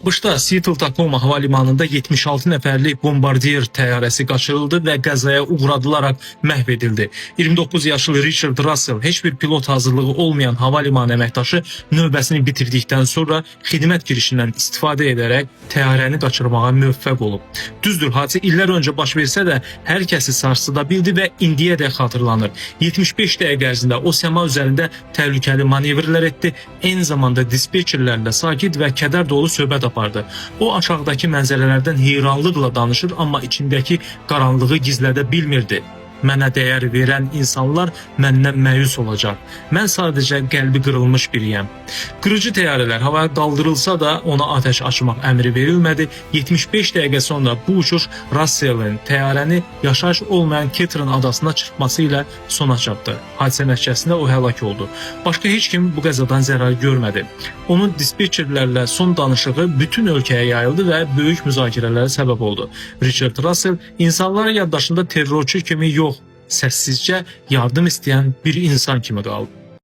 ABŞ-da Seattle Tacoma hava limanında 76 nəfərlik Bombardier təyyarəsi qaçırıldı və qəzaya uğradılaraq məhv edildi. 29 yaşlı Richard Russell heç bir pilot hazırlığı olmayan hava limanı əməkdaşı növbəsini bitirdikdən sonra xidmət girişindən istifadə edərək təyyarəni qaçırmağa müvəffəq olub. Düzdür, hadisə illər öncə baş versə də hər kəsi sarsıda bildi və indiyədək xatırlanır. 75 dəqiqə ərzində o səma üzərində təhlükəli manevrlər etdi, eyni zamanda dispetçerlərlə sakit və kədər dolu söhbət apardı. O aşağıdakı mənzərələrdən heyranlıqla danışır, amma içindəki qaranlığı gizlədə bilmirdi. Mənə dəyər verən insanlar məndən məyus olacaq. Mən sadəcə qəlbi qırılmış biriyəm. Qırıcı təyyarələr havaya qaldırılsa da ona atəş açmaq əmri verilmədi. 75 dəqiqə sonra bu uçuş Russellin təyyarəni yaşayış olmayan Ketrin adasına çırpması ilə sona çatdı. Hadisə nəticəsində o həlak oldu. Başqa heç kim bu qəzadan zərər görmədi. Onun dispetçerlərlə son danışığı bütün ölkəyə yayıldı və böyük müzakirələrə səbəb oldu. Richard Russell insanların yaddaşında terrorçu kimi yox, səssizcə yardım istəyən bir insan kimi qaldı.